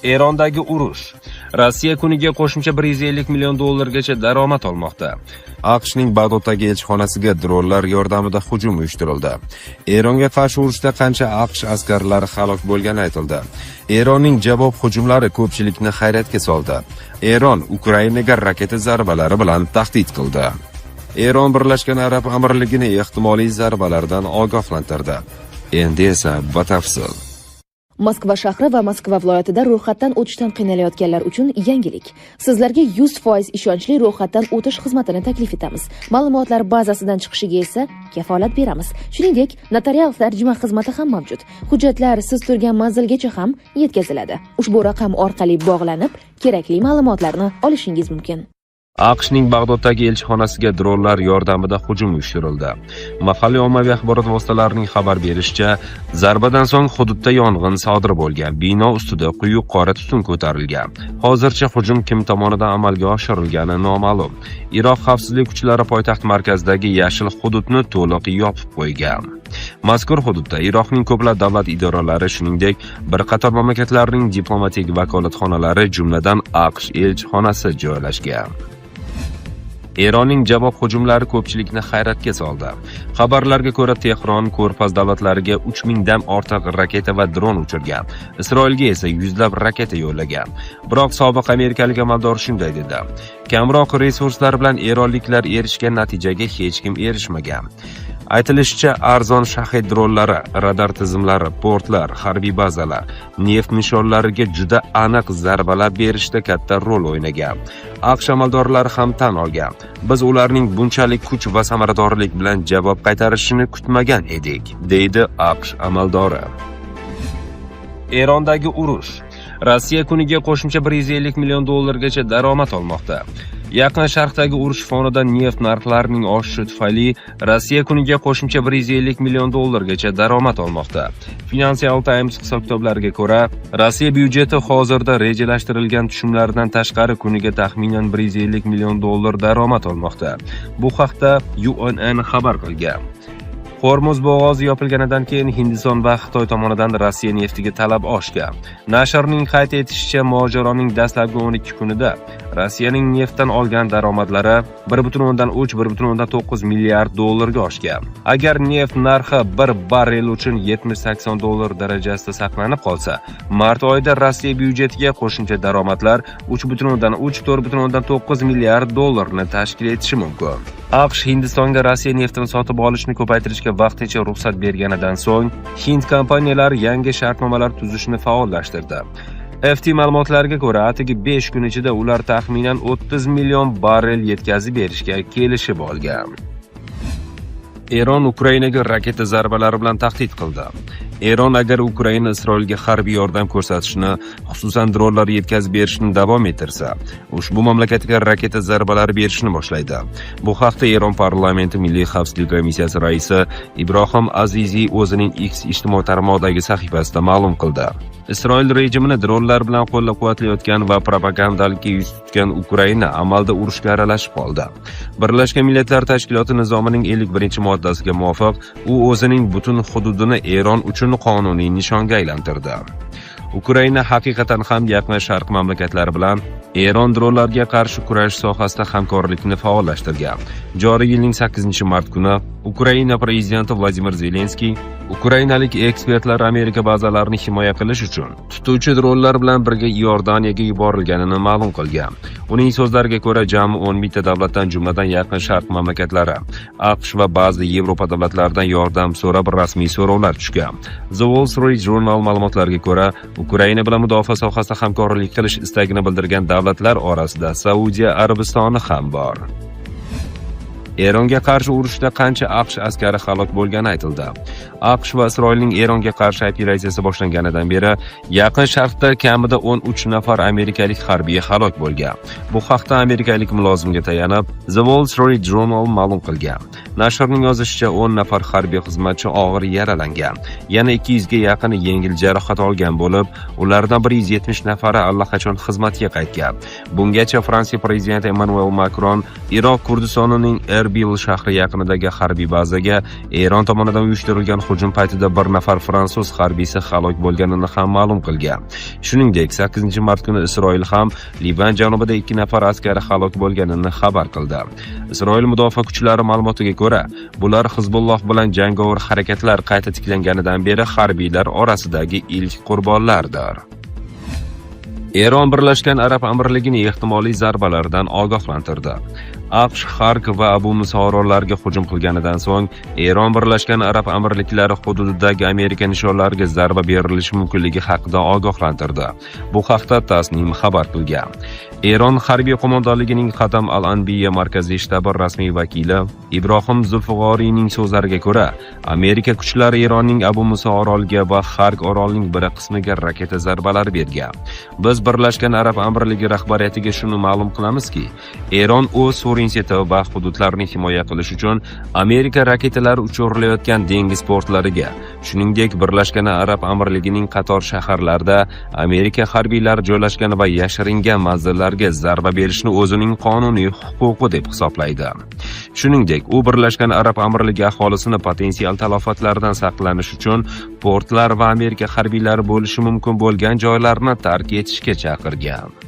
Erondagi urush. Rossiya kuniga qo'shimcha 150 million dollargacha daromad olmoqda. AQShning Bag'doddagi elchixonasiga dronlar yordamida hujum uyushtirildi. Eronga qarshi urushda qancha AQSh askarlari halok bo'lgani aytildi. Eronning javob hujumlari ko'pchilikni hayratga soldi. Eron Ukrainaga raketa zarbalari bilan tahdid qildi. Eron Birlashgan Arab Amirligini ehtimoliy zarbalardan ogohlantirdi. Endi esa batafsil. Moskva shahri va Moskva viloyatida ro'yxatdan o'tishdan qiynalayotganlar uchun yangilik. Sizlarga 100% ishonchli ro'yxatdan o'tish xizmatini taklif etamiz. Ma'lumotlar bazasidan chiqishiga esa kafolat beramiz. Shuningdek, notarial tarjima xizmati ham mavjud. Hujjatlar siz turgan manzilgacha ham yetkaziladi. Ushbu raqam orqali bog'lanib, kerakli ma'lumotlarni olishingiz mumkin. AQShning Bag'doddagi elchixonasiga dronlar yordamida hujum uyushtirildi. Mahalliy ommaviy axborot vositalarining xabar berishicha, zarbadan so'ng hududda yong'in sodir bo'lgan. Bino ustida quyuq qora tutun ko'tarilgan. Hozircha hujum kim tomonidan amalga oshirilgani noma'lum. Iroq xavfsizlik kuchlari poytaxt markazidagi yashil hududni to'liq yopib qo'ygan. Mazkur hududda Iroqning ko'plab davlat idoralari, shuningdek, bir qator mamlakatlarning diplomatik vakolatxonalari, jumladan AQSh elchixonasi joylashgan. Eronning javob hujumlari ko'pchilikni hayratga soldi. Xabarlarga ko'ra, Tehron ko'rfaz davlatlariga 3000 dan ortiq raketa va dron uchirgan. Isroilga esa yuzlab raketa yo'llagan. Biroq sobiq amerikalik amaldor shunday dedi: "Kamroq resurslar bilan eronliklar erishgan natijaga hech kim erishmagan." Aytilishicha, arzon Shahed dronlari, radar tizimlari, portlar, harbiy bazalar, neft nishonlariga juda aniq zarbalar berishda katta rol o'ynagan. AQSh amaldorlari ham tan olgan. "Biz ularning bunchalik kuch va samaradorlik bilan javob qaytarishini kutmagan edik", deydi AQSh amaldori. Erondagi urush. Rossiya kuniga qo'shimcha 150 million dollargacha daromad olmoqda. Yaqin Sharqdagi urush fonida neft narxlarining oshishi tufayli Rossiya kuniga qo'shimcha 150 million dollargacha daromad olmoqda. Financial Times hisob-kitoblariga ko'ra, Rossiya byudjeti hozirda rejalashtirilgan tushumlardan tashqari kuniga taxminan 150 million dollar daromad olmoqda. Bu haqda UNN xabar qilgan. Hormuz bo'g'ozi yopilganidan keyin Hindiston va Xitoy tomonidan Rossiya neftiga talab oshgan. Nashrning qayd etishicha, mojaroning dastlabki 12 kunida Rossiyaning neftdan olgan daromadlari 1,3-1,9 milliard dollarga oshgan. Agar neft narxi bir barrel uchun 70-80 dollar darajasida saqlanib qolsa, mart oyida Rossiya byudjetiga qo'shimcha daromadlar 3,3-4,9 milliard dollarni tashkil etishi mumkin. AQSh Hindistonga Rossiya neftini sotib olishni ko'paytirishga vaqtincha ruxsat berganidan so'ng, hind kompaniyalari yangi shartnomalar tuzishni faollashtirdi. FT ma'lumotlariga ko'ra, atigi 5 kun ichida ular taxminan 30 million barrel yetkazib berishga kelishib olgan. Eron Ukrainaga raketa zarbalari bilan tahdid qildi. Eron agar Ukraina Isroilga harbiy yordam ko'rsatishni, xususan dronlar yetkazib berishni davom ettirsa, ushbu mamlakatga raketa zarbalari berishni boshlaydi. Bu haqda Eron parlamenti Milliy xavfsizlik komissiyasi raisi Ibrohim Aziziy o'zining X ijtimoiy tarmog'idagi sahifasida ma'lum qildi. Isroil rejimini dronlar bilan qo'llab-quvvatlayotgan va propagandalikka yuz tutgan Ukraina amalda urushga aralashib qoldi. Birlashgan Millatlar Tashkiloti nizomining 51-moddasiga muvofiq, u o'zining butun hududini Eron uchun qonuniy nishonga aylantirdi. Ukraina haqiqatan ham Yaqin Sharq mamlakatlari bilan Eron dronlarga qarshi kurash sohasida hamkorlikni faollashtirgan. Joriy yilning 8-mart kuni Ukraina prezidenti Vladimir Zelenskiy ukrainalik ekspertlar Amerika bazalarini himoya qilish uchun tutuvchi dronlar bilan birga Iordaniyaga yuborilganini ma'lum qilgan. Uning so'zlariga ko'ra, jami 10 ta davlatdan, jumladan Yaqin Sharq mamlakatlari, AQSh va ba'zi Yevropa davlatlaridan yordam so'rab rasmiy so'rovlar tushgan. The Wall Street Journal ma'lumotlariga ko'ra, Ukraina bilan mudofaa sohasida hamkorlik qilish istagini bildirgan davlatlar orasida Saudiya Arabistoni ham bor. Eronga qarshi urushda qancha AQSh askari halok bo'lgani aytildi. AQSh va Isroilning Eronga qarshi operatsiyasi boshlanganidan beri Yaqin Sharqda kamida 13 nafar amerikalik harbiy halok bo'lgan. Bu haqda amerikalik mulozimga tayanib The Wall Street Journal ma'lum qilgan. Nashrning yozishicha, 10 nafar harbiy xizmatchi og'ir yaralangan. Yana 200 ga yaqini yengil jarohat olgan bo'lib, ulardan 170 nafari allaqachon xizmatga qaytgan. Bungacha Fransiya prezidenti Emmanuel Makron Iroq Kurdistonining Erbil shahri yaqinidagi harbiy bazaga Eron tomonidan uyushtirilgan hujum paytida bir nafar fransuz harbiysi halok bo'lganini ham ma'lum qilgan. Shuningdek, 8-mart kuni Isroil ham Livan janubida 2 nafar askari halok bo'lganini xabar qildi. Isroil mudofaa kuchlari ma'lumotiga ko'ra, bular Hizbulloh bilan jangovar harakatlar qayta tiklanganidan beri harbiylar orasidagi ilk qurbonlardir. Eron Birlashgan Arab Amirligini ehtimoliy zarbalardan ogohlantirdi. AQSh Xark va Abu Musa orollariga hujum qilganidan so'ng Eron Birlashgan Arab Amirliklari hududidagi Amerika nishonlariga zarba berilishi mumkinligi haqida ogohlantirdi. Bu haqda Tasnim xabar qilgan. Eron harbiy qo'mondonligining Xatam al-Anbiya markaziy shtabi rasmiy vakili Ibrohim Zulfig'oriyning so'zlariga ko'ra, Amerika kuchlari Eronning Abu Musa oroliga va Xark orolining bir qismiga raketa zarbalari bergan. Biz Birlashgan Arab Amirligi rahbariyatiga shuni ma'lum qilamizki, Eron o'z suvereniteti va hududlarini himoya qilish uchun Amerika raketalari uchirilayotgan dengiz portlariga, shuningdek Birlashgan Arab Amirligining qator shaharlarida Amerika harbiylari joylashgan va yashiringan manzillarga zarba berishni o'zining qonuniy huquqi deb hisoblaydi. Shuningdek, u Birlashgan Arab Amirligi aholisini potensial talofatlardan saqlanish uchun portlar va Amerika harbiylari bo'lishi mumkin bo'lgan joylarni tark etishga chaqirgan.